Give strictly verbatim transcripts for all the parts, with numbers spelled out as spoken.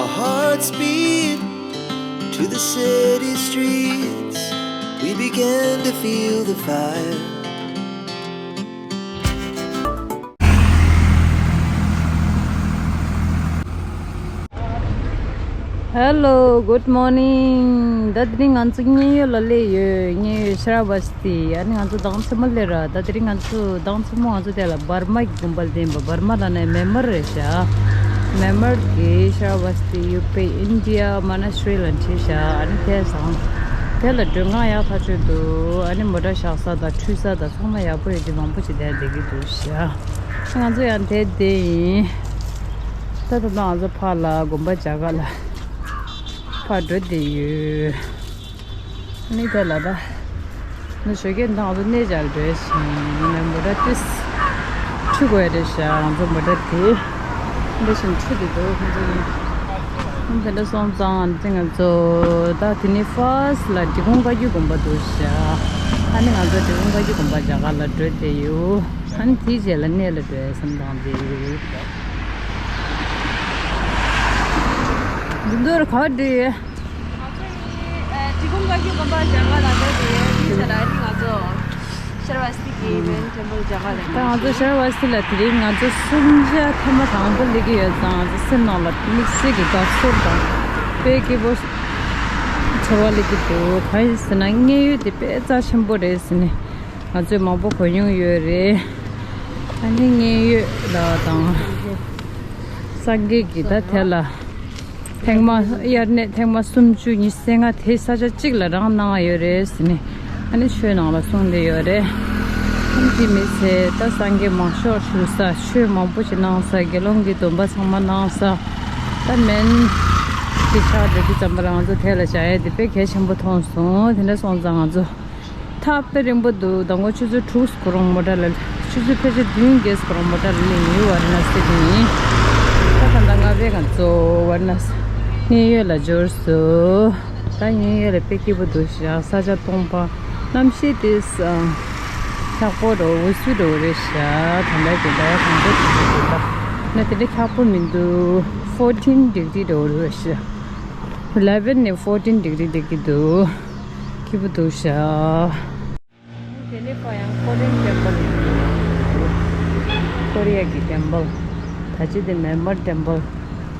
Our hearts beat to the city streets. We began to feel the fire. Hello, good morning. ད་དེ་རིང་ང་ཚོ་མཉན་ཡོད་ལ་སླེབས་ཡོད། མཉན་ཡོད་ཤ་ར་བ་སི་ཏི། ཨ་ནི་ང་ཚོ་མདང་ཕྱི་མ་སླེབས་ར། ད་དེ་རིང་ང་ཚོ་མདང་ཕྱི་མ་ང་ཚོ་དེ་ལ་འབར་མ་གི་དགོན་པ་ལ་བསྡད་པ། འབར་མ་ལ་ནས་མེན་མར་རེད་ཤག་མེན་མར་གི་ཤ་ར་བ་སི་ཏི་ཡུ་པི་ཨིན་ཌི་ཡ་མ་ན་ཤི་རི་ལ་འཁྲིད་ཤག་ཨ་ནི་དེ་སང་དེ་ལ་མགྲོན་ཁང་ཡག་ཐག་ཆོད་འདུག་ཨ་ནི་མོ་ཊ་བཞག་ས་དང་ཁྲུས་ས་དང་ཚང་མ་ཡག་པོ་ཡོད་དུས་མང་པོ་ཅིག་བསྡད་བསྡད་ཀྱི་འདུག་ཤག་ང་ཚོ་ཡང་དེ་བསྡད་ཡིན། ད་ད་ལྟ་ང་ཚོ་ཕར་ལ་དགོན་པ་རྒྱ་གར་ལ་ཕར་འགྲོ་བསྡད་ཡོད། ནི་དེ་ལ་ད་ནི་ཞོགས་ཀས་ད་ང་ཚོ་གནས་མཇལ་འགྲོ་བཞིན་མོ་ཊ་ཏིས་ཁྲུ་དགོས་རེད་ཤག་ང་ཚོ་མོ་ཊ་དེ་འདི་བཞིན་ཁྲུ་དེ་འདུག་ཁོང་ཚོ་ཡིན། ཁོང་དེ་འདྲ་སོང་ཙང་ང་ཚོ་ད་དེ་ནི་ཕར་སི་ལ་འབྲི་གུང་བཀའ་བརྒྱུད་དགོན་པ་འདུག་ཤག་ཨ་ནི་ང་ཚོ་འབྲི་གུང་བཀའ་བརྒྱུད་དགོན་པ་རྒྱ་གར་ལ་འགྲོ་བསྡད་ཡོད། ཨ་ནི་དེའི་རྗེས་ལ་གནས་ལ་འགྲོ་ཡ་བསམ་བཏང་དེ་ཡོད། འདི་འདུར་ག་བ་འགྲོ་ཡོད། ང་ཚོ་ཡིན་ཨ་འབྲི་གུང་བཀའ་བརྒྱུད་དགོན་པ་རྒྱ་གར་ལ་འགྲོ་དེ་ཡོད། དེའི་རྗེས་ལ་ཨ་ནི་ང་ཚོ་ཤར་བ་སི་ཏི་གི་མེན་ཊེམ་པལ་རྒྱ་གར་ལ་ད་ང་ཚོ་ཤར་བ་སི་ཏི་ལ་དེ་རིང་ང་ཚོ་གསུམ་ཆ་ཐེངས་མ་དང་པོ་སླེབས་ཀྱི་ཡོད་ཙང་ང་ཚོ་སེམས་ནང་ལ་དམིགས་བསལ་གྱི་དགའ་ཚོར་དང་དཔེ་སྐྱིད་པོ་ཚོར་བ་སླེབས་ཀྱི་འདུག་གང་ཡིན་ཟེར་ན་མཉན་ཡོད་དེ་དཔེ་རྩ་ཆེན་པོ་རེད་ཟེར་ནས། ང་ཚོས་མང་པོ་གོ་མྱོང་ཡོད་རེད། ཨ་ནི་མཉན་ཡོད་ལ་དང་སངས་རྒྱས་ཀྱི་ད་དེ་ལ་ཐེངས་མ་དབྱར་གནས་ཐེངས་མ་སུམ་ཅུ་ཉི་ཤུ་རྩ་ལྔ་དེ་ས་ཆ་གཅིག་ལ་རང་གནང་ཡོད་རེད་ཟེར་ནས་ཨ་ནི་ཆོས་ནང་ལ་གསུངས་བསྡད་ཡོད་རེད། ཨ་ནི་དེ་མི་ཚེ་ད་སངས་རྒྱས་མང་ཤོས་བཞུགས་ས་ཆོས་མང་པོ་ཞིག་གནང་ས་དགེ་སློང་གི་སྡོམ་པ་ཚང་མ་གནང་ས་ད་མེན་དེ་ཆགས་བསྡད་དུས་ཙམ་པ་ལ་ང་ཚོ་དེ་ལ་བྱ་ཡ་དེ་དཔེ་གལ་ཆེན་པོ་མཐོང་སོང་། དེ་འདྲ་སོང་ཙང་ང་ཚོ། ཐག་དཔེ་རིང་པོ་འདུག་མདང་དགོང་ཆུ་ཚོད་དྲུག་གོ་རང་མོ་ཊ་ལ་ཆུ་ཚོད་ཕལ་ཆེར་བདུན་བརྒྱད་གོ་རང་མོ་ཊ་ལ་སླེབས་ཡིན། ཝ་ར་ཎ་སི་དེ་ཡིན། ད་ད་ལྟ་ང་བས་ང་ཚོ་ཝ་ར་ཎ་སི་མཉན་ཡོད་ལ་འབྱོར་སོང་། ད་མཉན་ཡོད་ལ་དཔེ་སྐྱིད་པོ་འདུག་ཤག་ས་ཆ་སྟོང་པ་གནམ་གཤིས་དེ་འཁྱག་པོ་འདྲ་འུ་སུ་འདྲ་རེད་ཤག་ད་ལྟ་གི་ཟླ་བ་དང་པོ་དེ་ད་ན་དེ་འདྲ་འཁྱག་པོ་མི་འདུག་ཕོར་ཊིན་ཌི་གི་རི་འདྲ་རེད་ཤག་ཨི་ལེ་ཝན་ནས་ཕོར་ཊིན་ཌི་གི་རི་སླེབས་ཀྱི་འདུག་སྐྱིད་པོ་འདུག་ཤག་དེ་ནས་ཕར་ཡང་ཀོ་རི་ཡན་ཊེམ་པལ། ཀོ་རི་ཡ་གི་ཊེམ་པལ། ད་ཅི་དེ་མེན་མར་ཊེམ་པལ།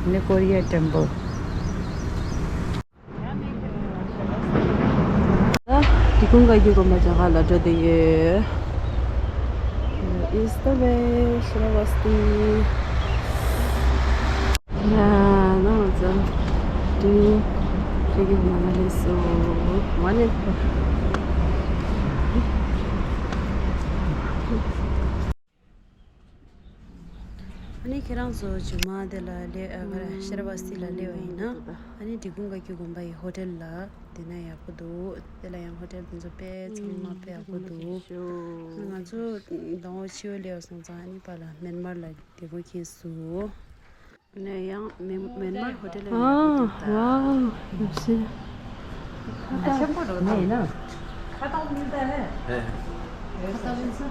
དེ་ནས་ཀོ་རི་ཡ་ཊེམ་པལ། འབྲི་གུང་བཀའ་བརྒྱུད་དགོན་པ་རྒྱ་གར་ལ་འགྲོ་བསྡད་ཡོད། Is the way, Shravasti. ཡ། ན་ང་ཚོ་འདི་ཁྱེད་ཀྱི་ནང་ལ་སླེབས་སོང་། མ་ནི། ཨ་ནི་ཁྱེད་རང་ཚོ་ཇུ་མ་དེ་ལ་སླེབས་ཨ་ག་རེ་ཤ་ར་བ་སི་ལ་སླེབས་པ་ཡིན་ན་ཨ་ནི་འབྲི་གུང་བཀའ་བརྒྱུད་དགོན་པ་ཡི་ཧོ་ཊེལ་ལ་དེ་ན་ཡག་པོ་འདུག་དེ་ལ་ཡང་ཧོ་ཊེལ་དེ་ཚོ་དཔེ་ཚང་མ་དཔེ་ཡག་པོ་འདུག་ང་ཚོ་མདང་དགོང་ཕྱི་པོ་སླེབས་སོང་ཙང་ཨ་ནི་པ་ལ་མེན་མར་ལ་བདེ་པོ་ཁེངས་སོང་། ནས་ཡང་མེན་མེན་མར་ཧོ་ཊེལ་ལ་ཡོད་པ་འདུག་ད། ཝའོ། ཡོད་ཤི། ཁ་བཏགས་མིན་ད་ཧེ། ཁ་བཏགས་མིན་ད་ཧེ། ཁ་བཏགས་མིན་ས།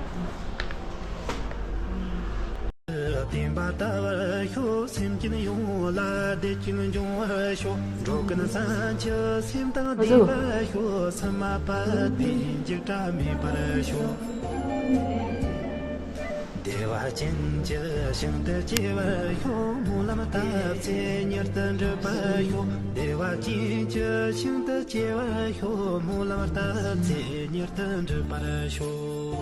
བསྟན་པ་དར་བར་ཤོག་སེམས་ཅན་ཡོངས་ལ་བདེ་སྐྱིད་འབྱུང་བར་ཤོག་འགྲོ་ཀུན་སེམས་ཅན་སེམས་དང་ལྡན་པར་ཤོག་སེམས་མ་པ་དེ་འཇིགས་སྐྲག་མེད་པར་ཤོག་བདེ་བ་ཅན་གྱི་ཞིང་དུ་སྐྱེ་བར་ཤོག་སྨོན་ལམ་བཏབ་ཚེ་མྱུར་དུ་འགྲུབ་པར་ཤོག་བདེ་བ་ཅན་གྱི་ཞིང་དུ་སྐྱེ་བར་ཤོག་སྨོན་ལམ་བཏབ་ཚེ་མྱུར་དུ་འགྲུབ་པར་ཤོག་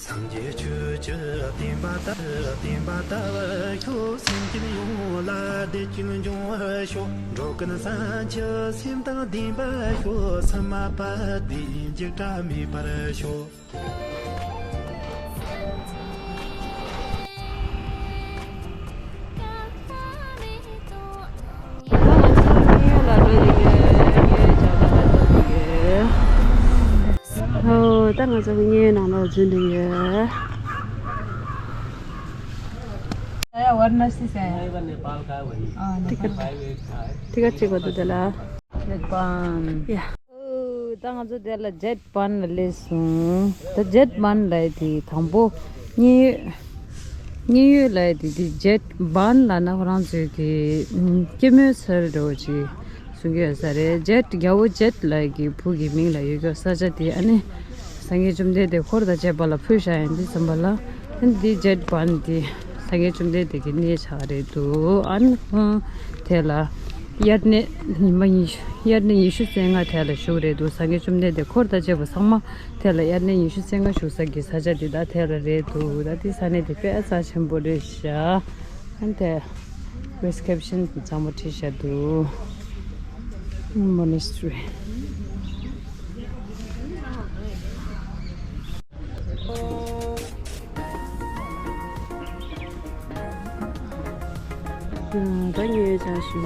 སངས་རྒྱས་ཆོས་ཀྱི་བསྟན་པ་དར། བསྟན་པ་དར་བར་ཤོག་སེམས་ཅན་ཡོངས་ལ་བདེ་སྐྱིད་འབྱུང་བར་ཤོག་འགྲོ་ཀུན་སེམས་ཅན་སེམས་དང་ལྡན་པར་ཤོག་སེམས་མ་པ་དེ་འཇིགས་སྐྲག་མེད་པར་ཤོག་ཨོ། ད་ང་ཚོ་མཉན་ཡོད་ནང་ལ་འཛུལ་འདུག་ཡོད། ཡ་ཝར་ན་སི་སེ། ཨ་ནི་ཏི་ཀ་ཏི་ཀ་ཅིག་གོ་དུ་དེ་ལ། ཡ། ཨོ། ད་ང་ཚོ་དེ་ལ་ཇེཊ་བྷན་ལ་སླེབས་སོང་། ད་ཇེཊ་བྷན་ལ་དེ་དང་པོ་མཉན་ཡོད། མཉན་ཡོད་ལབ་ཡ་དེ་དེ་ཇེཊ་བཱན་ལབ་ན་ཁོ་རང་ཚོའི་གི་ཨམ་སྐྱེད་མོས་ཚལ་འདྲ་བོ་ཅིག་གསུང་གི་ཡོད་ས་རེད། ཇེཊ་རྒྱལ་པོ་ཇེཊ་ལབ་ཡ་གི་བུ་གི་མིང་ལ་ཡོད་ཀྱི་ས་ཆ་དེ། ཨ་ནི་སངས་རྒྱས་བཅོམ་ལྡན་འདས་འཁོར་དང་བཅས་པ་ལ་ཕུལ་བཞག་ཡིན་དུས་ཙམ་པ་ལ། ཨ་ནི་འདི་ཇེཊ་བཱན་འདི་སངས་རྒྱས་བཅོམ་ལྡན་འདས་ཀྱི་གནས་ཆགས་རེད་འདུག་ཨ་ནི་ཁོང་དེ་ལ་དབྱར་གནས་ཉི་མ་ཉི་ཤུ། དབྱར་གནས་ཉི་ཤུ་རྩ་ལྔ་དེ་ལ་བཞུགས་རེད་འདུག་སངས་རྒྱས་བཅོམ་ལྡན་འདས་འཁོར་དང་བཅས་པ་ཚང་མ་དེ་ལ་དབྱར་གནས་ཉི་ཤུ་རྩ་ལྔ་བཞུགས་ས་གི་ས་ཆ་འདི་ད་དེ་ལ་རེད་འདུག་ད་འདི་ས་གནས་འདི་དཔེ་རྩ་ཆེན་པོ་རེད་ཤག་ཨ་ནི་དེ་ཨིན་སི་ཀི་རིབ་ཤན་ཚང་མ་བྲིས་བཞག་འདུག་མོ་ནེ་སི་ཊི་རི། ད་ངས་བྱ་ཞུ།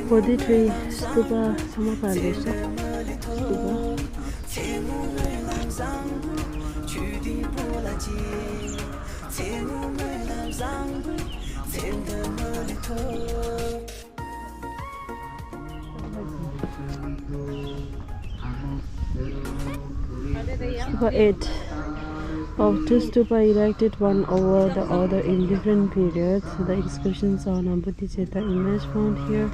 Bodhi tree stupa ཚང་མ་ག་རེ་ཤག་སྟུ་པ། Stupa eight. Of two stupa erected one over the other in different periods, the inscriptions on Ambudhichetha image found here.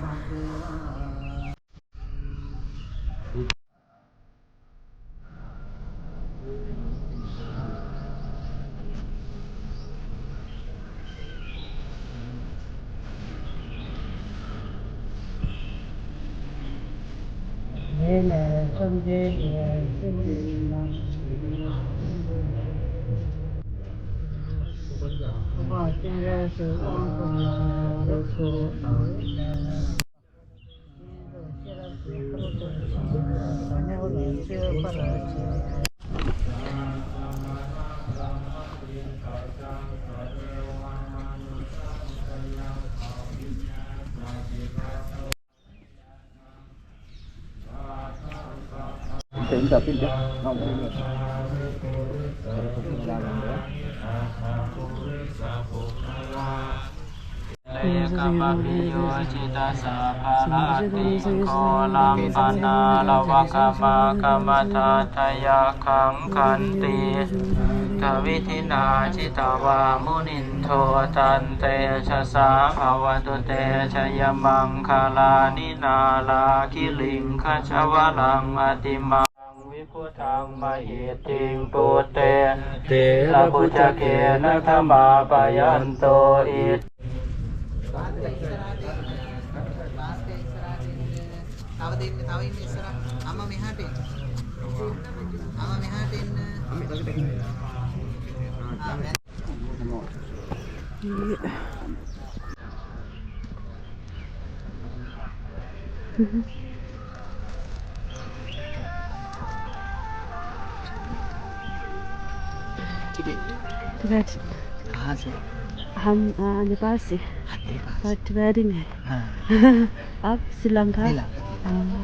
Ekambabhiyojitasabbadhattiṅghorampanāḷavakamakkhamathaddhayakkhaṃ khantīsudantavidhinā jitavā munindo tantejasā bhavatu te jayamaṅgalāni. Nāḷāgiriṃ gajavaraṃ atimattabhūtaṃ vibudhaṃ mahiddhiṃ puttena therabhujagena damāpayanto. It. Tibet. Tibet. कहाँ से? हम, अ, नेपाल से। हाँ, नेपाल से। पर टिबेट ही में। हाँ। आप श्रीलंका? श्रीलंका। हाँ।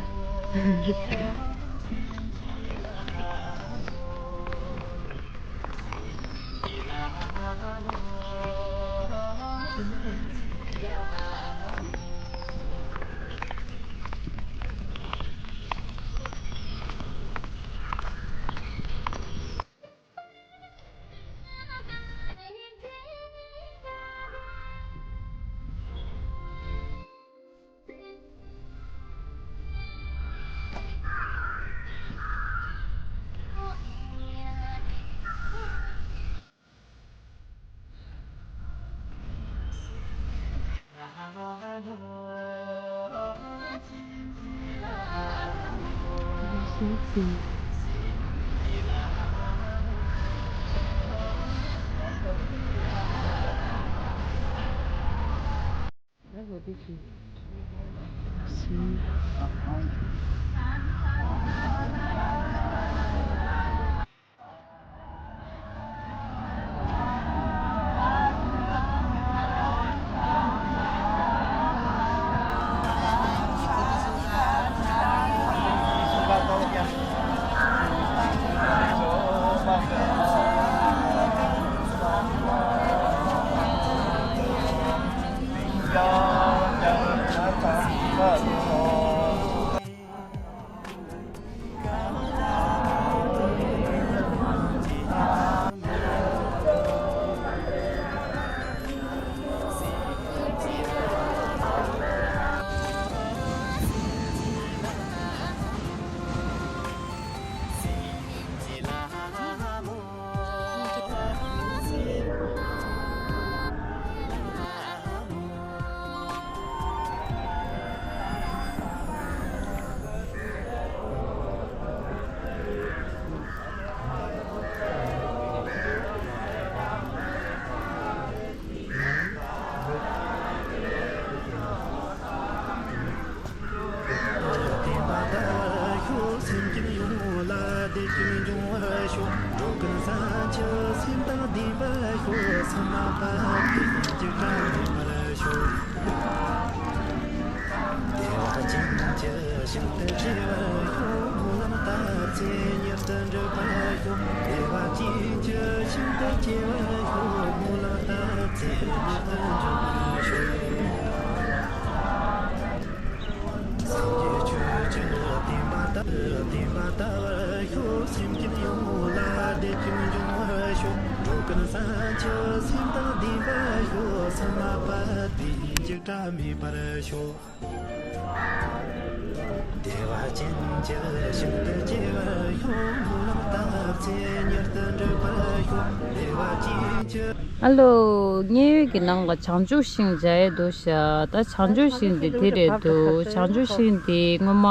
ཨ་ལོ། མཉན་ཡོད་ཀྱི་ནང་ལ་བྱང་ཆུབ་ཤིང་བྱ་ཡས་འདུག་ཤག་ད་བྱང་ཆུབ་ཤིང་འདི་དེ་རེད་འདུག་བྱང་ཆུབ་ཤིང་འདི་སྔོན་མ་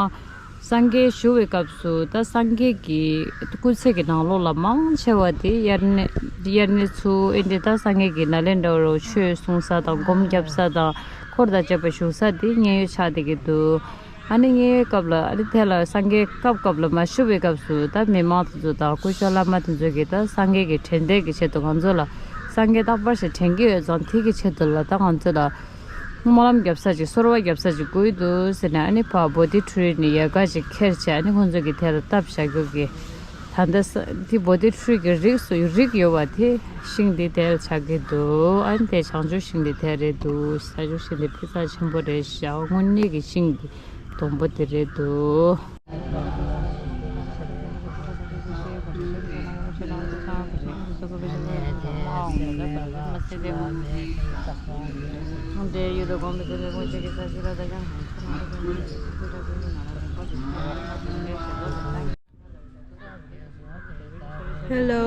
སངས་རྒྱས་བཞུགས་པའི་སྐབས་སུ་ད་སངས་རྒྱས་ཀྱི་སྐུ་ཚེ་གི་ནང་ལོགས་ལ་མང་ཆེ་བ་དེ་དབྱར་གནས་དབྱར་གནས་ཚུལ་ཨེ་འདི་ད་སངས་རྒྱས་ཀྱི་ནཱ་ལེནྡྲ་རུ་ཆོས་གསུང་ས་དང་སྒོམ་བརྒྱབ་ས་དང་འཁོར་དང་བཅས་པ་བཞུགས་ས་དེ་མཉན་ཡོད་ཆགས་བསྡད་ཀྱི་འདུག་ཨ་ནི་མཉན་ཡོད་སྐབས་ལ་ཨ་ནི་དེ་ལ་སངས་རྒྱས་སྐབས་སྐབས་ལ་མ་བཞུགས་པའི་སྐབས་སུ་ད་མི་མང་དེ་ཚོ་དང་སྐུ་ཞབས་བླ་མ་དེ་ཚོ་གིས་ད་སངས་རྒྱས་ཀྱི་དྲན་རྟེན་གྱི་ཆེད་དུ་ང་ཚོ་ལ་སངས་རྒྱས་རྟག་པར་ཞིག་དྲན་གྱི་ཡོད་ཙང་དེ་གི་ཆེད་དུ་ལ་ད་ང་ཚོ་ལ་སྨོན་ལམ་བརྒྱབ་ས་ཅིག་གསོལ་བ་བརྒྱབ་ས་ཅིག་དགོས་འདུག་ཟེར་ནས་ཨ་ནི་ཕར་བོ་དྷི་ཁྲུས་ནས་ཡལ་ག་ཅིག་ཁྱེར་བྱས་ཨ་ནི་ཁོང་ཚོ་གིས་དེ་ལ་བཏབ་བཞག་རྒྱུ་གི་ད་ལྟ་ས་དེ་བོ་དྷི་ཁྲུས་ཀྱི་རིགས་སུ་རིགས་ཡོད་པ་དེ་ཤིང་དེ་དེ་ལ་ཆགས་ཀྱི་འདུག་ཨ་ནི་དེ་བྱང་ཆུབ་ཤིང་དེ་དེ་རེད་འདུག་བྱང་ཆུབ་ཤིང་དེ་ཕུན་ཚོགས་ཆེན་པོ་རེད་ཤག་དངོས་གནས་ཀྱི་ཤིང་གི་སྡོང་པོ་དེ་རེད་འདུག Hello.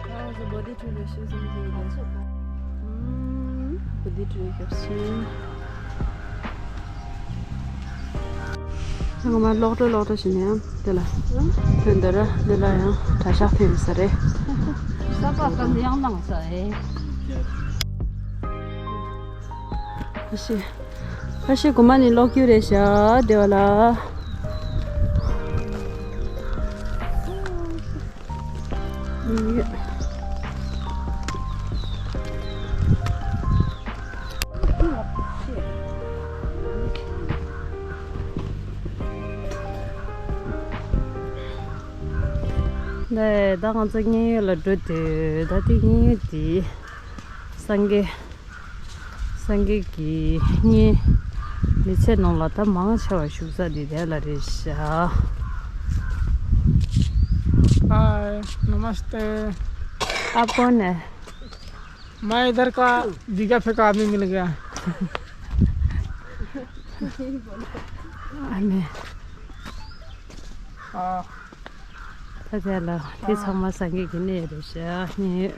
ཨ་ཟོ་བོ་དྷི་ཁྲུས་ལ་ཤོད་སོང་ཟེར་གི་འདུག་ཨུམ། བོ་དྷི་ཁྲུས་སྐྱབས་ཤིང་། ང་མ་ལོག་འགྲོ་ལོག་འགྲོ་བྱེད་ནས་ཡང་དེ་ལ། དོན་དུ་ར་འདི་ལ་ཡང་གྲྭ་ཤག་ཐེབས་ས་རེད། ས་པ་ཀ་འདི་ཡང་ལངས་ས་ཨེ། ཨ་ཤི། ཨ་ཤི་གོ་མ་ནི་ལོག་རྒྱུ་རེད་ཤག་དེ་བ་ལ། ནས་ད་ང་ཚོ་མཉན་ཡོད་ལ་འགྲོ་དུས་ད་ལྟའི་མཉན་ཡོད་འདི་སངས་རྒྱས། སངས་རྒྱས་ཀྱི་བརྙན། མི་ཚེ་ནང་ལ་ད་མང་ཆེ་བ་བཞུགས་ས་འདི་དེ་ལ་རེད་ཤག Hi, नमस्ते। आप कौन है? मैं इधर का बीघा फेंका आदमी मिल गया। ཨ་ནི། हाँ। ད་དེ་ལ་དེ་ཚང་མ་སངས་རྒྱས་ཀྱི་གནས་རེད་ཤག་ནི།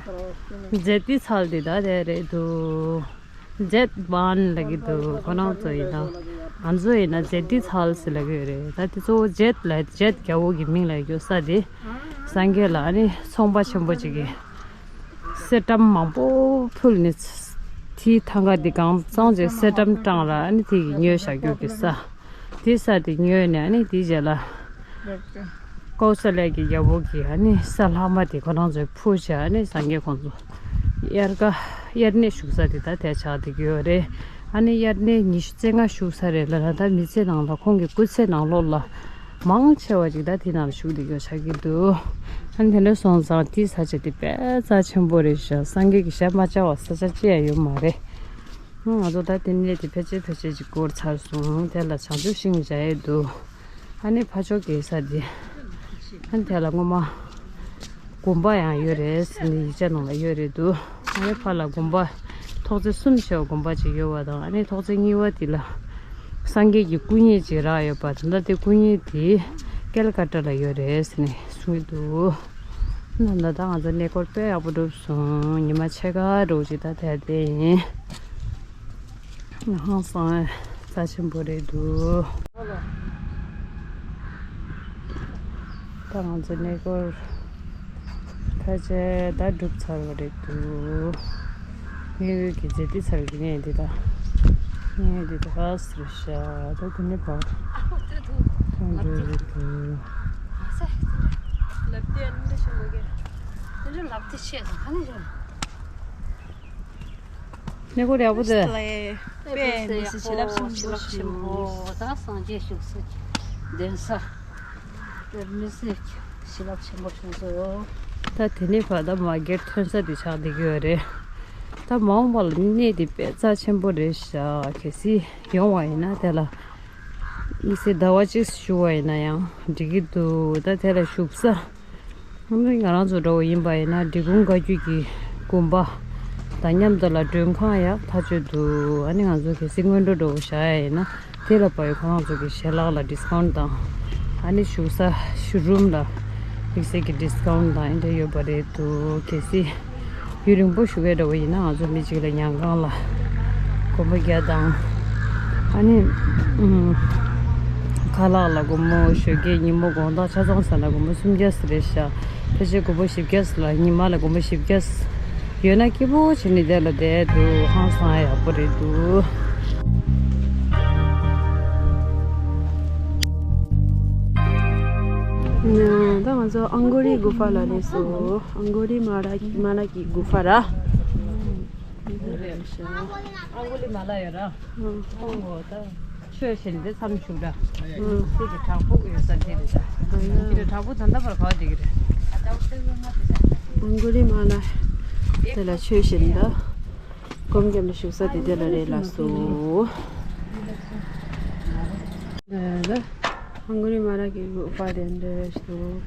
མཛད་དེ་ཚལ་དེ་ད་དེ་རེད་འདུག་མཛད་བན་ལབ་ཀྱི་འདུག་ཁོ་རང་ཚོ་ཡིན་ན། ང་ཚོ་ཡིན་ན་མཛད་དེ་ཚལ་ཟེར་ལབ་ཀྱི་ཡོད་རེད། ད་དེ་གཙོ་བོ་མཛད་ལ་མཛད་རྒྱལ་པོ་གི་མིང་ལ་ཡོད་ས་དེ། སངས་རྒྱས་ལ་ཨ་ནི་ཚོང་པ་ཆེན་པོ་ཅིག་གིས། གསེར་ཊམ་མང་པོ་ཕུལ་ནས། དེའི་ཐང་ག་འདི་གང་གཙང་ཅིག་གསེར་ཊམ་བཀྲམ་ལ་ཨ་ནི་དེ་གི་ཉོས་བཞག་རྒྱུ་གི་ས། དེ་ས་དེ་ཉོས་ནས་ཨ་ནི་དེའི་རྗེས་ལ། ཀོ་ས་ལ་གི་རྒྱལ་པོ་གི་ཨ་ནི་ས་ལྷག་མ་དེ་ཁོ་རང་ཚོས་ཕུལ་བྱས་ཨ་ནི་སངས་རྒྱས་ཁོང་ཚོ། དབྱར་ཁ་དབྱར་གནས་བཞུགས་ས་དེ་ད་དེ་ཆགས་བསྡད་ཀྱི་ཡོད་རེད། ཨ་ནི་དབྱར་གནས་ཉི་ཤུ་རྩ་ལྔ་བཞུགས་ས་རེད་ལབ་ན་ད་མི་ཚེ་ནང་ལ་ཁོང་གི་སྐུ་ཚེ་ནང་ལོགས་ལ། མང་ཆེ་བ་ཅིག་ད་དེ་ནང་ལ་བཞུགས་བསྡད་ཡོད་ཆགས་ཀྱི་འདུག་ཨ་ནི་དེ་འདྲ་སོང་ཙང་དེའི་ས་ཆ་དེ་དཔེ་རྩ་ཆེན་པོ་རེད་ཤག་སངས་རྒྱས་ཀྱི་ཞབས་མ་བཅགས་པ་ས་ཆ་ཅི་ཡང་ཡོད་མ་རེད། ང་ཚོ་ད་དེ་ནས་དེ་ཕལ་ཆེར་ཕལ་ཆེར་ཅིག་འགོར་ཚར་སོང་། དེ་ལ་བྱང་ཆུབ་ཤིང་བྱ་ཡས་འདུག་ཨ་ནི་ཕ་ཕྱོགས་ཀྱི་ས་དེ། ཨ་ནི་དེ་ལ་སྔོན་མ། དགོན་པ་ཡང་ཡོད་རེད་ཟེར་ནས་ཡིག་ཆ་ནང་ལ་ཡོད་རེད་འདུག་ཨ་ནི་ཕར་ལ་དགོན་པ། ཐོག་བརྩེགས་གསུམ་བྱས་པ་དགོན་པ་ཅིག་ཡོད་པ་དང་ཨ་ནི་ཐོག་བརྩེགས་གཉིས་པ་དེ་ལ། སངས་རྒྱས་ཀྱི་སྐུ་བརྙན་ཅིག་རག་ཡོད་པ་དང་ད་ལྟ་དེ་སྐུ་བརྙན་དེ་ཀལ་ཀ་ཏ་ལ་ཡོད་རེད་ཟེར་ནས་གསུང་གི་འདུག་ནང་ད་ལྟ་ང་ཚོ་གནས་སྐོར་དཔེ་ཡག་པོ་གྲུབ་སོང་། ཉི་མ་ཕྱེད་ཀ་རོགས་ཅིག་ད་དེ་དེ་ཡིན། ཧང་སང་རྩ་ཆེན་པོ་རེད་འདུག་ད་ང་ཚོ་གནས་སྐོར་ཕལ་ཆེར་ད་གྲུབ་ཚར་བ་རེད་འདུག་ངའི་འོད་ཀྱི་རྗེས་འདི་ཚར་གི་ངས་འདི་ད། ངས་འདི་ད་ག་ཟེར་ཤག་ད་དེ་ནས་བར་ཨ་ཁོ་དེ་དུ་ཁོང་ལབ་དེ་འགྲོ་རེད་དུ། ཨ་ས་དེ་འདྲ་ལབ་དེ་ཨ་འདྲ་ཞིག་མ་གི་དེ་འདྲ་ལབ་དེ་ཤེས་དང་ག་ནས་རེད། གནས་སྐོར་ཡག་པོ་དེ། དཔེ་མི་སྲིད་བྱིན་རླབས་ཆེན་པོ་ཞིག་ད་སངས་རྒྱས་བཞུགས་ས་གདན་ས་དཔེ་མི་སྲིད་བྱིན་རླབས་ཆེན་པོ་བྱུང་སོང་ཡོད། ད་དེ་ནས་བར་ད་མ་སྒེར་ཐོན་ས་དེ་ཆགས་བསྡད་ཀྱི་ཡོད་རེད། ད་མ་འོངས་པ་ལ་གནས་དེ་དཔེ་རྩ་ཆེན་པོ་རེད་ཤག་གལ་སྲིད་ཡོང་བ་ཡིན་ན་དེ་ལ་དམིགས་བསལ་ཟླ་བ་གཅིག་བཞུགས་པ་ཡིན་ན་ཡང་འགྲིག་གི་འདུག་ད་དེ་ལ་བཞུགས་ས། ང་རང་ཚོ་འདྲ་བོ་ཡིན་པ་ཡིན་ན་འབྲི་གུང་བཀའ་བརྒྱུད་ཀྱི་དགོན་པ་དང་མཉམ་དུ་ལ་མགྲོན་ཁང་ཡག་ཐག་ཆོད་འདུག་ཨ་ནི་ང་ཚོ་གལ་སྲིད་སྔོན་འགྲོ་འདྲ་བོ་བཞག་ཡ་ཡིན་ན་དེ་ལ་བབས་ཡོད་ཁོ་རང་ཚོ་གི་ཞལ་ལག་ལ་ཌིས་ཀའུན་ཊི་དང་། ཨ་ནི་བཞུགས་ས་ཤོ་རུམ་ལ་དམིགས་བསལ་གྱི་ཌིས་ཀའུན་ཊི་དང་ཨེ་འདྲ་ཡོད་པ་རེད་འདུག་གལ་སྲིད་ཡུན་རིང་པོ་བཞུགས་ཡ་འདྲ་བོ་ཡིན་ན་ང་ཚོ་མི་གཅིག་ལ་ཉལ་ཁང་ལ་སྒོར་མོ་བརྒྱ་དང་། ཨ་ནི་ཨུམ། ཁ་ལག་ལ་སྒོར་མོ་ཞོགས་ཀས་ཉིན་མོ་དགོང་དག་ཆ་ཚང་ཟ་ན་སྒོར་མོ་སུམ་བརྒྱ་ཙམ་རེད་ཤག་ཕལ་ཆེར་སྒོར་མོ་བཞི་བརྒྱ་ཙམ་ལ་ཉི་མ་ལ་སྒོར་མོ་བཞི་བརྒྱ་ཙམ་ཡོད་ན་སྐྱིད་པོ་བྱས་ནས་དེ་ལ་བསྡད་འདུག་ཧང་སང་ཡག་པོ་རེད་འདུག་ད་ང་ཚོ་ཨང་གུ་རི་གུ་ཧྥ་ལ་སླེབས་སོང་། ཨང་གུ་རི་མ་ལ་མ་ལ་གི་གུ་ཧྥ་ར། ཨང་གུ་ལི་མ་ལ་ཡོད་ར། ཁོང་གོ་ད་ཆོས་བཤད་འདི་མཚམས་བཞུགས་འདྲ། ཁྱེད་ཀྱི་བྲག་ཕུག་ཡོད་ས་དེ་རེད་ད། ཁྱེད་ཀྱི་བྲག་ཕུག་ད་ལྟ་བར་ག་བ་བསྡད་ཀྱི་རེད། ཨང་གུ་ལི་མ་ལ་དེ་ལ་ཆོས་བཤད་འདི་སྒོམ་རྒྱབ་ནས་བཞུགས་ས་དེ་དེ་ལ་རེད་ལགས་སོ། ཨང་གུ་ལི་མ་ལ་གི་དགོན་པ་དེ་འདྲ་ཞིག་འདུག་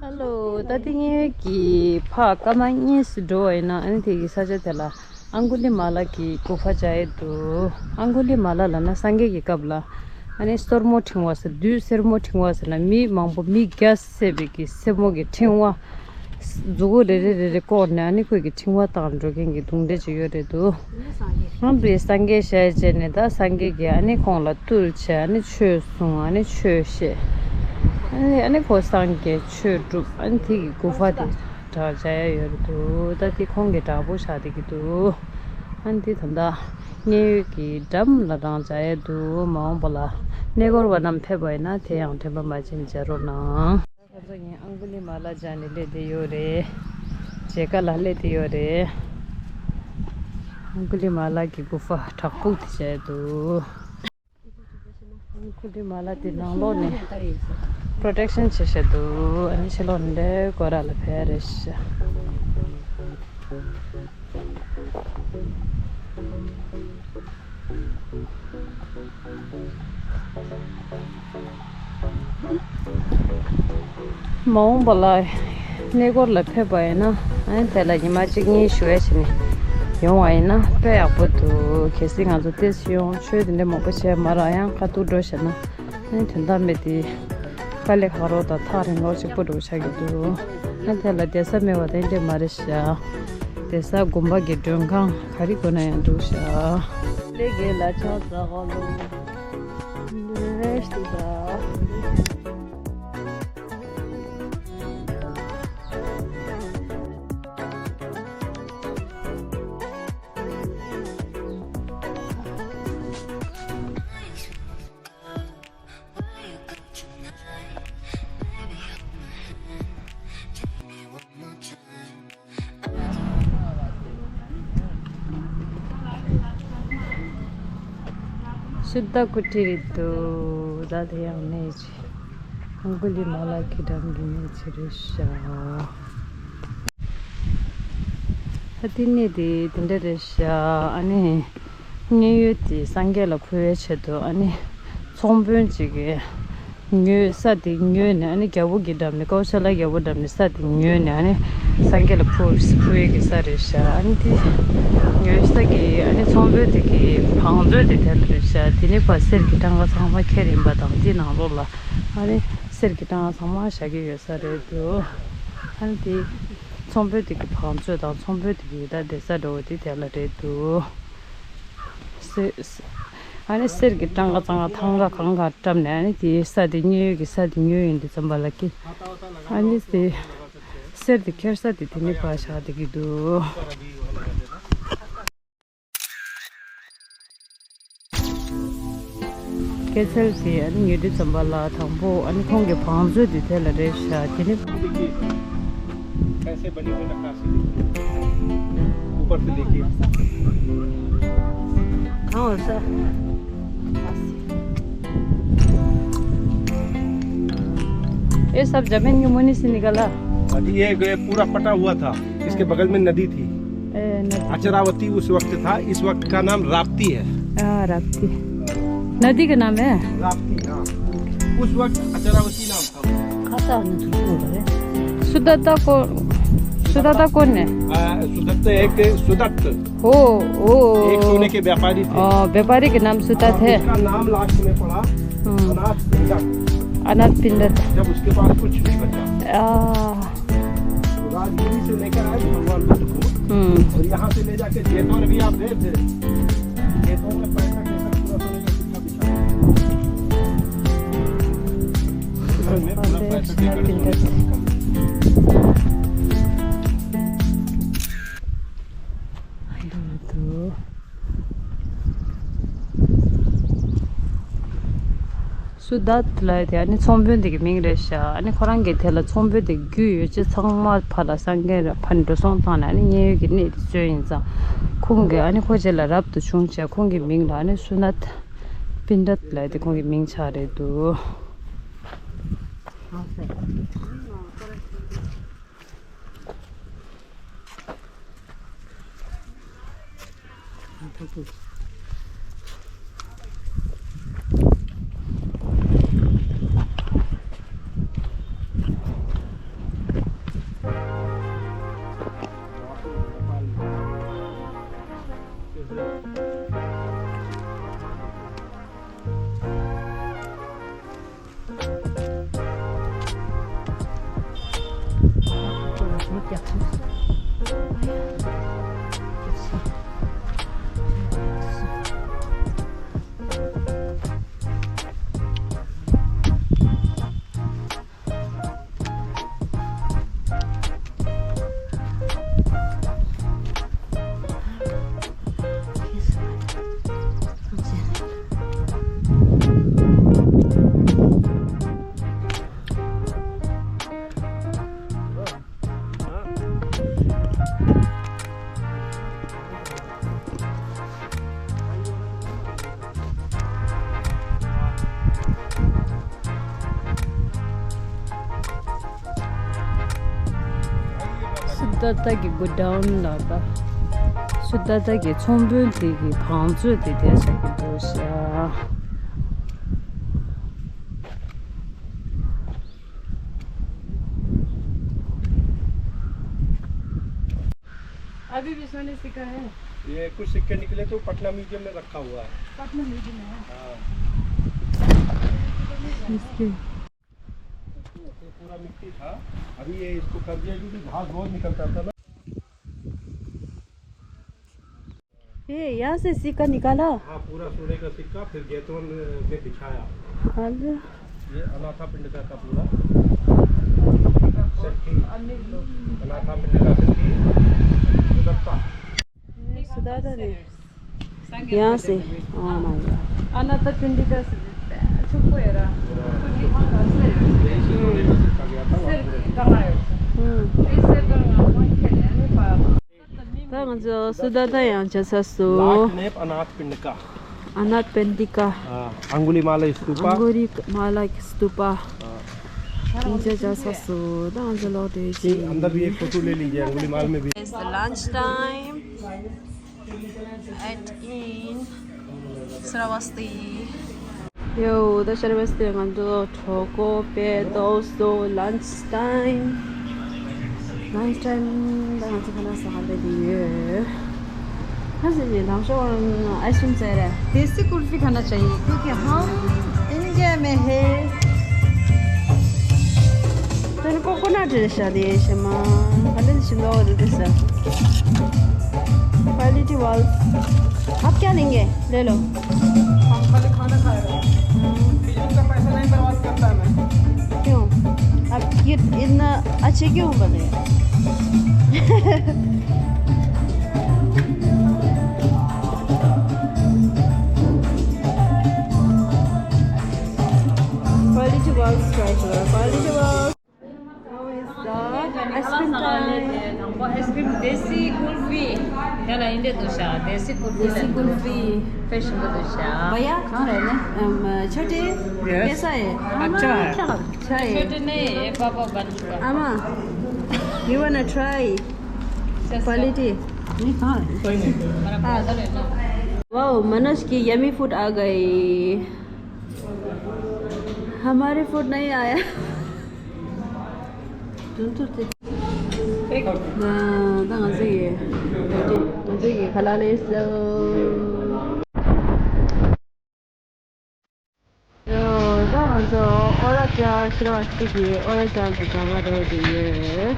ཧ་ལོ། ད་ལྟ་ངེད་ཀྱིས་ཕར་སྐར་མ་གཉིས་སུ་འགྲོ་བ་ཡིན་ན་ཨ་ནི་དེ་གི་ས་ཆ་དེ་ལ་ཨང་གུ་ལི་མ་ལ་གི་གུ་ཧྥ་མཇལ་ཡས་འདུག་ཨང་གུ་ལི་མ་ལ་ལབ་ན་སངས་རྒྱས་ཀྱི་སྐབས་ལ་ཨ་ནི་སོར་མོ་ཕྲེང་བ་ཟེར་བདུད་སེར་མོ་ཕྲེང་བ་ཟེར་ན་མི་མང་པོ་མི་བརྒྱ་བསད་པའི་གི་སེར་མོ་གི་ཕྲེང་བ། མཛུ་གུ་རེ་རེ་རེ་རེ་བསྐོར་ནས་ཨ་ནི་ཁོས་ཀྱི་ཕྲེང་བ་བཏང་འགྲོ་མཁན་གྱི་གདུང་འདྲེ་ཅིག་ཡོད་རེད་འདུག་ཨང་དེ་སངས་རྒྱས་ཞལ་མཇལ་ནས་ད་སངས་རྒྱས་ཀྱིས་ཨ་ནི་ཁོང་ལ་བཏུལ་བྱས་ཨ་ནི་ཆོས་གསུངས་ཨ་ནི་ཆོས་བཤད། ཨ་ནི་ཨ་ནི་ཁོ་སངས་རྒྱས་ཆོས་སྒྲུབ་ཨ་ནི་དེ་གི་གུ་ཧྥ་དེ་འདྲ་མཇལ་ཡ་ཡོད་རེད་འདུག་ད་དེ་ཁོང་གི་བྲག་ཕུག་ཆགས་བསྡད་ཀྱི་འདུག་ཨ་ནི་དེ་ད་ལྟ་མཉན་ཡོད་ཀྱི་འགྲམ་ལ་རང་མཇལ་ཡ་འདུག་མ་འོངས་པ་ལ་གནས་སྐོར་བ་རྣམས་ཕེབས་པ་ཡིན་ན་དེ་ཡང་དྲན་པ་མ་བརྗེད་མཇལ་རོགས་གནང་། ཁ་སང་ངས་ཨང་གུ་ལི་མ་ལ་མཇལ་ནས་སླེབས་བསྡད་ཡོད་རེད། མཇལ་ཁ་ལ་སླེབས་བསྡད་ཡོད་རེད། ཨང་གུ་ལི་མ་ལ་གི་གུ་ཧྥ་བྲག་ཕུག་དེ་མཇལ་འདུག་ཨང་གུ་ལི་མ་ལ་དེ་ནང་ལོགས་ནས་པྲོ་ཊེག་ཤན་བྱེད་བཞག་འདུག་ཨ་ནི་ཕྱི་ལོགས་ནས་འདྲའི་སྐོར་ར་ལ་ཕེབས་རེད་ཤག་མ་འོངས་པ་ལ་གནས་སྐོར་ལ་ཕེབས་པ་ཡིན་ན་ཨ་ནི་དེ་ལ་ཉི་མ་གཅིག་གཉིས་བཞུགས་ཡ་བྱས་ནས་ཡོང་བ་ཡིན་ན་དཔེ་ཡག་པོ་འདུག་གལ་སྲིད་ང་ཚོ་ཏོག་ཙམ་ཡོང་ཆོས་དེ་འདྲ་མང་པོ་བྱས་མ་རག་ཡང་ཁ་ཐུག་འགྲོ་བྱས་ན་ཨ་ནི་དོན་དག་མེད་དེ་དཀའ་ལས་ཁག་པོ་དང་ཐག་རིང་པོ་གཅིག་པོ་འགྲོ་ཆགས་ཀྱི་འདུག་ཨ་ནི་དེ་ལ་བསྡད་ས་མེད་པ་དེ་འདྲ་མ་རེད་ཤག་བསྡད་ས་དགོན་པ་གི་མགྲོན་ཁང་ག་རེ་དགོས་ན་ཡང་འདུག་ཤག་ལས་དགེ་ལ་ཕྱག་འཚལ་ལོ། འདི་རེད་ཤག་སུ་ཏ་ཀུ་ཊི་རི་འདུག་ད་དེ་ཡང་གནས་ཆེ། ཨང་གུ་ལི་མ་ལ་གི་འགྲམ་གྱི་གནས་ཆེ་རེད་ཤག་ད་དེ་གནས་དེ་དེ་འདྲ་རེད་ཤག་ཨ་ནི་མཉན་ཡོད་དེ་སངས་རྒྱས་ལ་ཕུལ་བའི་ཆེད་དུ་ཨ་ནི་ཚོང་དཔོན་གཅིག་གིས་ཉོས་ས་དེ་ཉོས་ནས་ཨ་ནི་རྒྱལ་པོ་གི་འགྲམ་ནས་ཀའུ་ཤ་ལ་རྒྱལ་པོ་འགྲམ་ནས་ས་དེ་ཉོས་ནས་ཨ་ནི་སངས་རྒྱས་ལ་ཕུལ་ཕུལ་ཡས་ཀྱི་ས་རེད་ཤག་ཨ་ནི་དེ་ཉོས་ས་གི་ཨ་ནི་ཚོང་དཔོན་དེ་གི་བང་མཛོད་དེ་དེ་ལ་རེད་ཤག་དེ་ནས་ཕར་གསེར་གྱི་ཊང་ག་ཚང་མ་ཁྱེར་ཡིན་པ་དང་དེ་ནང་ལོགས་ལ་ཨ་ནི་གསེར་གྱི་ཊང་ག་ཚང་མ་བཞག་གི་ཡོད་ས་རེད་འདུག་ཨ་ནི་དེ། ཚོང་དཔོན་དེ་གི་བང་མཛོད་དང་ཚོང་དཔོན་དེ་གི་ད་བསྡད་ས་འདྲ་བོ་དེ་དེ་ལ་རེད་འདུག། གསེར། ཨ་ནི་གསེར་གྱི་ཊང་ག་ཙང་ག་ཐང་ག་གང་ག་བཀྲམ་ནས། ཨ་ནི་དེའི་ས་དེ་ཉོས་ཡོད་ཀྱི་ས་དེ་ཉོས་ཡིན་དུས་ཙམ་པ་ལ་ཀི། ཨ་ནི་དེ་གསེར་དེ་ཁྱེར་ས་དེ་དེ་ནི་ཕར་བཞག་བསྡད་ཀྱི་འདུག། སྐྱེད་ཚལ་དེ་ཨ་ནི་ཉོ་དུས་ཙམ་པ་ལ་དང་པོ་ཨ་ནི་ཁོང་གི་བང་མཛོད་དེ་དེ་ལ་རེད་ཤག། དེ་ནི། कैसे बनी हुई नक्काशी देखिए, ऊपर से देखिए। कहाँ हो सर? ये सब जमीन की मुनि से निकला। अभी ये, ये पूरा पटा हुआ था, इसके बगल में नदी थी। ए, नदी। अचरावती उस वक्त था, इस वक्त का नाम राप्ती है। हाँ, राप्ती। नदी का नाम है? राप्ती, हाँ। उस वक्त अचरावती नाम था। खाता नहीं तो क्यों करे? सुदत्ता को, सुदत्ता कौन है? आ, सुदत्त एक, सुदत्त। ओ, ओ, एक सोने के व्यापारी थे। ओ, व्यापारी के नाम सुदत्त हाँ, है। उसका नाम लास्ट में पड़ा हम्म। अनाथ पिंडक। अनाथ पिंडक। जब उसके पास कुछ नहीं बचा। आ। तो राजगीर से लेकर आए थे भगवान बुद्ध को। हम्म। और यहाँ से ले जाके जेतवन भी आप गए थे। जेतवन में पैसा कैसा पूरा सोने का सिक्का बिछा है। जेतवन में पूरा पैसा कैसा सोने का सिक्का बिछा है। སུ་དཱ་ཐ་ལབ་ཡ་དེ་ཨ་ནི་ཚོང་དཔོན་དེ་གི་མིང་རེད་ཤག། ཨ་ནི་ཁོ་རང་གི་དེ་ལ་ཚོང་དཔོན་དེ་རྒྱུས་ཡོད་ཅེས་ཚང་མ་ཕར་ལ་སངས་རྒྱས་ར་ཕར་འགྲོ་སོང་བཏང་ནས་ཨ་ནི་མཉན་ཡོད་ཀྱི་གནས་དེ་བཙོན་ཡིན་ཙང་། ཁོང་གིས་ཨ་ནི་ཁོ་རྗེས་ལ་རབ་ཏུ་བྱུང་བྱས་ཁོང་གི་མིང་ལ་ཨ་ནི་སུ་ནཱ་ཐ་པིན་དཱ་ཐ་ལབ་ཡ་དེ་ཁོང་གི་མིང་ཆགས་རེད་འདུག། སུ་དཱ་ཐ་གི་གོ་ཌའུན་ལ་ད། སུ་དཱ་ཐ་གི་ཚོང་དཔོན་དེ་གི་བང་མཛོད་དེ་དེ་ཆགས་ཀྱི་འདུག་ཤག། अभी भी सोने सिक्का है? ये कुछ सिक्के निकले तो पटना म्यूजियम में रखा हुआ है। पटना म्यूजियम में है? हाँ। इसके ये पूरा मिट्टी था, अभी ये इसको कर दिया क्योंकि घास बहुत निकलता था ना। ये यहाँ से सिक्का निकाला? हाँ, पूरा सोने का सिक्का, फिर जेतवन में बिछाया। हाँ जी। ये अनाथा पिंडिका का पूरा सेट थी। अनाथा पिंडिका सेट थी। सुदत्ता। सुदत्ता ने। यहाँ से। Oh my God। अनाथा पिंडिका से। छुपको एरा। यही से सोने का सिक्का गया था वहाँ पूरा। हम्म। ད་ང་ཚོ་སུ་དཱ་ཐ་ཡང་བྱ་ས་སུ། लाख नेप अनाथ पिंडिका। अनाथ पिंडिका। हाँ, अंगुलीमाला स्तूपा। अंगुलीमाला स्तूपा। हाँ। ཡང་བྱ་ས་སུ། ད་ང་ཚོ་ལོག་དེ་ये अंदर भी एक फोटो ले लीजिए, अंगुलीमाल में भी। It's the lunch time at in Sravasti. ཡོ། ད་ཤར་བ་སྟེ་ང་ཚོ་གྲོགས་པོ་པེ་ཏོ་སོ། Lunch time. Lunch time. ད་ང་ཚོ་ཁ་ན་ས་ཧ་ལེ་དེ་ཡོད། ཁ་ཟེར་ནས་ལམ་ཤོག་ཨའི་སི་ཀྲིམ་ཟེར་རེད། देसी कुल्फी खाना चाहिए क्योंकि हम इंडिया में है। मैंने कोकोनट ले शादी है शमा। पहले से शिमला वाले दे सर। Quality wall. आप क्या लेंगे? ले लो। हम खाली खाना खाएगा। बिजली का पैसा नहीं बर्बाद करता मैं। क्यों? आप क्यों इतना अच्छे क्यों बने? क्वालिटी वॉल ट्राई करो। Quality wall. Now is the ice cream time. Ice cream देसी कुल्फी। याला इंदे दुशा देसी कुल्फी। देसी कुल्फी। फ्रेश को दुशा। भैया कहाँ रहे ना? हम छोटे। कैसा है? अच्छा है। अच्छा है। छोटे नहीं, ये पापा बन चुका। आमा, you wanna try? क्वालिटी। नहीं, कहाँ है? कोई नहीं। वाओ, मनोज की यमी फूड आ गई। हमारे फूड नहीं आया। དོན་ཐུབ་ཏེ། ད་ང་ཚོ་ཡི་ང་ཚོ་ཡི་ཁ་ལག་ལས་སོ། ད་ང་ཚོ་ཨོ་ར་ཅག་ཤི་ར་བ་སི་ཀི་ཨོ་ར་ཅག་གི་ག་བ་རོ་དེ་ཡོད།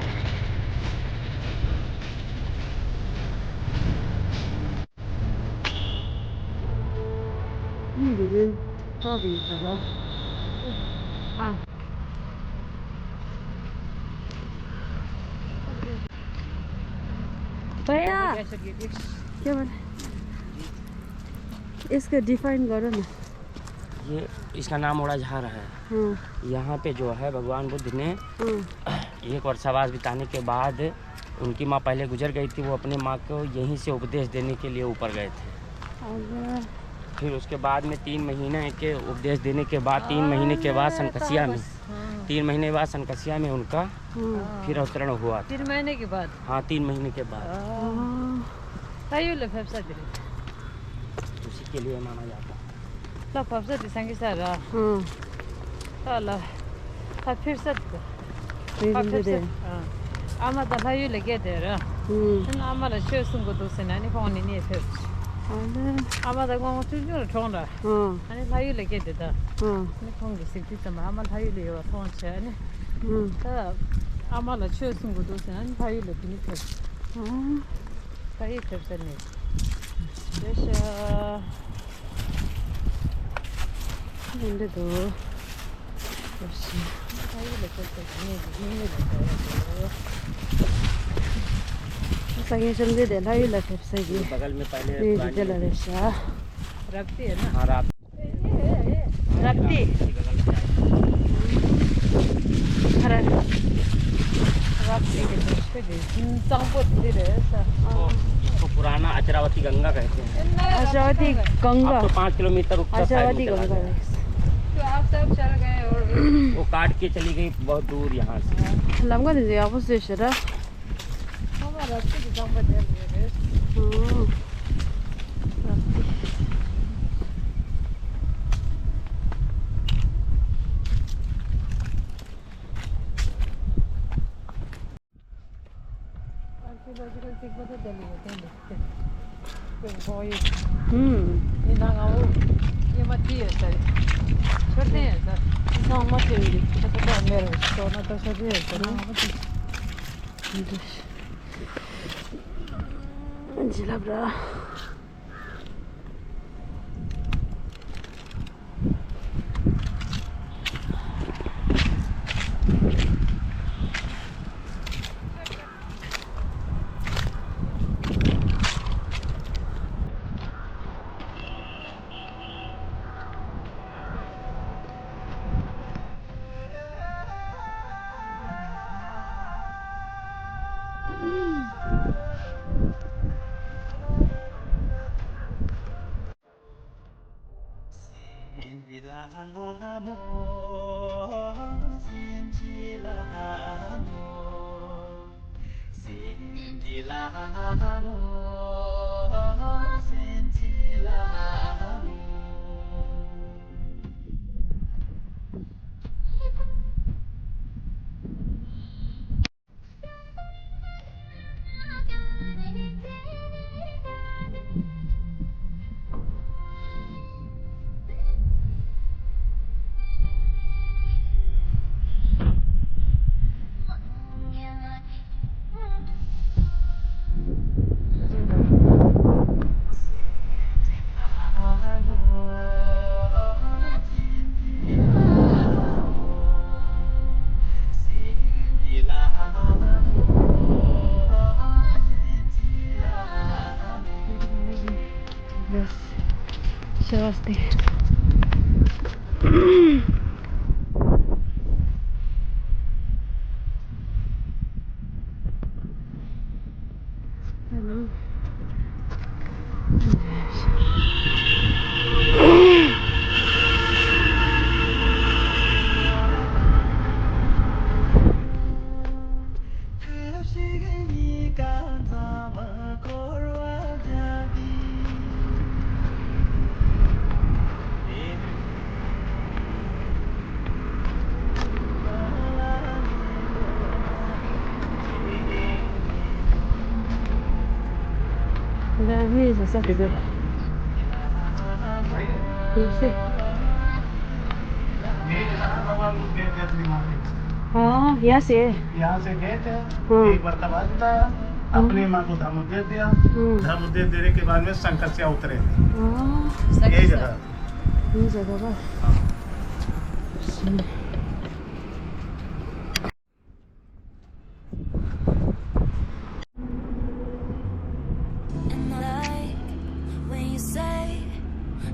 भैया, क्या बोले? इसका डिफाइन करो ना। ये, इसका नाम ओड़ाझार है। हम्म। यहाँ पे जो है, भगवान बुद्ध ने हम्म। एक वर्षावास बिताने के बाद उनकी माँ पहले गुजर गई थी, वो अपने माँ को यहीं से उपदेश देने के लिए ऊपर गए थे। अच्छा। फिर उसके बाद में तीन महीने के उपदेश देने के बाद, तीन महीने के बाद अरे, सनकसिया में, हाँ। तीन महीने बाद सनकसिया में उनका हम्म। फिर अवतरण हुआ था। तीन महीने के बाद? हाँ, तीन महीने के बाद। हाँ। ལྷ་ཡུལ་ལ་ཕེབས་ས་དེ་རེད། उसी के लिए माना जाता है। ལྷ་བབས་ས་དེ་སངས་རྒྱས་ས་ར། ཨང་། ལྷ་ལ། ལྷ་ཕེབས་ས་དེ། ཕེབས་ས་དེ། ཨ་མ་ད་ལྷ་ཡུལ་ལ་སྐྱེས་དེ་ར། ཨང་། ཨ་མ་ལ་ཆོས་གསུང་གི་འདུག་ཟེར་ན་ནི་ཁོང་ནི་གནས་ཕེབས། ཨ་ལེ། ཨ་མ་ད་དགོང་ཆུང་ཆུང་ལ་གྲོངས་ར། ཨང་། ཨ་ནི་ལྷ་ཡུལ་ལ་སྐྱེས་དེ་ད། ཨང་། ཨ་ནི་ཁོང་གི་གཟིགས་དུས་ཙམ་པ་ཨ་མ་ལྷ་ཡུལ་ལ་ཡོད་པ་མཐོང་བྱས་ཨ་ནི། ཨང་། ད། ཨ་མ་ལ་ཆོས་གསུང་གི་འདུག་ཟེར་ན་ནི་ལྷ་ཡུལ་ལ་དེ་ནི་ཕེབས། ཨང་། ད་ཡིག་ཕེབས་ས་ནས། རེད་ཤག་འདི་འདྲ་འདུག་རེད་ཤག་ལྷ་ཡུལ་ལ་ཕེབས་ས་ནས་ཡིན་ནི་ལ་འདྲ་བ་འདུག་ས་ངན་བཤམས་མཛོད་དེ་ལྷ་ཡུལ་ལ་ཕེབས་ས་གི་बगल में पहले གནས་རི་དེ་ལ་རེད་ཤག་རབ་ཏི་ཡིན་ན། ཨ་རབ། རབ་ཏི། ཨ་རབ། རབ་ཏི་གི་ཆོས་དེ་གཙང་པོ་དེ་རེད་ས། इसको पुराना अचरावती गंगा कहते हैं। अचरावती गंगा। आप तो पाँच किलोमीटर उत्तर साइड में चला गया। तो आप सब चल गए और वो काट के चली गई बहुत दूर यहाँ से। ལམ་ཀ་དེ་ཚོ་ཡག་པོ་བཟོས་ཤག་ར། ཁོ་མོ་རབ་ཏི་གི་གཙང་པོ་དེ་རེད། ཨང་། རབ་ཏི། Archaeological རྩིག་པ་དེ་དེ་ལ་ཡོད་དེ་འདུག་དེ་ཧོ་ཡི། ཧུམ། ཡིན་ན་ང་འོ། ཉི་མ་དེ་ཡོད་ས་རེད། མཆོད་རྟེན་ཡོད་ས། ཚང་མ་དེ་ཡོད་རེད། ཁ་ཚ་པ་མེར་བ་ཞིག་ཐོག་ན་ད་མཆོད་རྟེན་ཡོད་ས་ན་ང་མ་དེ། འཇིགས་ལབ་ར། ཆེ་བ་སྟེ། हाँ, यहाँ से। यहाँ से गए थे, हम्म। एक मरतबा था, अपने माँ को धर्म दे दिया। हम्म। धर्म दे देने के बाद में शंकर से उतरे। हाँ। यही जगह। यही जगह बा। And I like when you say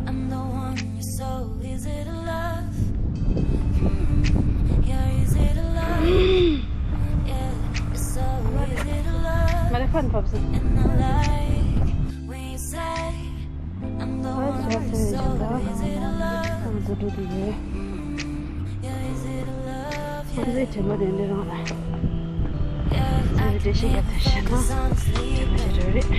I'm the one, you're so easy to love. Mm, you're easy to love. Yeah, you're so easy to love. And I like when you say I'm the one, you're so easy to love. ཁོང་ཚོའི་དྲན་པ་དེ་འདྲ་རང་ལ། ཁོང་ཚོའི་འགྲེལ་བཤད་བརྒྱབ་དུས་བཤད་ན་དྲན་པ་དེ་འདྲ་རེད།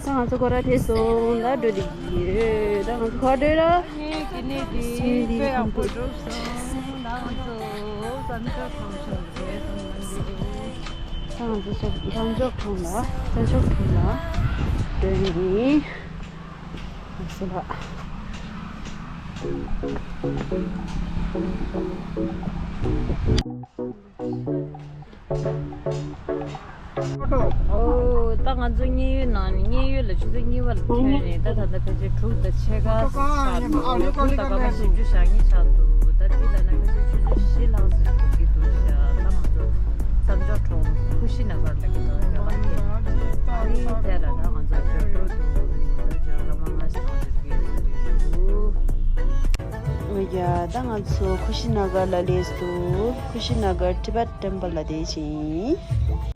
ད་ང་ཚོ་སྐོར་ར་ཐེབས་སོང་། ད་འགྲོ་དེ་ཡོད། ད་ང་ཚོ་ག་པར་འགྲོ་ར། ངའི་ཀི་ནི་དེ་དཔེ་ཡག་པོ་འགྲོ་སོང་། ད་ང་ཚོ་བསམ་འཆར་གང་བྱུང་རེད་བསམ་གྱི་འདུག་ད་ང་ཚོ་བསམ་འཆར་གྲོང་ལ། བསམ་འཆར་གྲོང་ལ་འགྲོ་ཡིན། ང་ཚོ་ལ། ཨོ། ད་ང་ཚོ་མཉན་ཡོད་ནང་ནས། མཉན་ཡོད་ལ་ཆུ་ཚོད་གཉིས་པ་ལ་ཐོན་ནས། ད་ད་ལྟ་ཕལ་ཆེར་དྲུག་དང་ཕྱེད་ཀ་ཆགས་འདུག་དྲུག་དང་སྐར་མ་བཞི་བཅུ་ཞེ་གཉིས་ཆགས་འདུག་ད་འདི་ལ་ན་ཕལ་ཆེར་ཆུ་ཚོད་བཞི་ལྷག་ཙམ་འགོར་གྱི་འདུག་ཤག་ད་ང་ཚོ་བསམ་འཆར་གྲོང་ཁུ་ཤི་ན་གར་ལ་གི་ད་ཡོད་པ་དེ། ཨ་ནི་དེ་ལ་ད་ང་ཚོ་འབྱོར་འགྲོ་འདུག་ད་འབྱོར་སྐར་མ་ལྔ་ཞིག་ཐོག་འབྱོར་གྱི་འདུག་ཨོ་ཡ། ད་ང་ཚོ་ཁུ་ཤི་ན་གར་ལ་སླེབས་འདུག་ཁུ་ཤི་ན་གར་ཊི་བེཊ་ཊེམ་པལ་ལ་བསྡད་ཅིང་།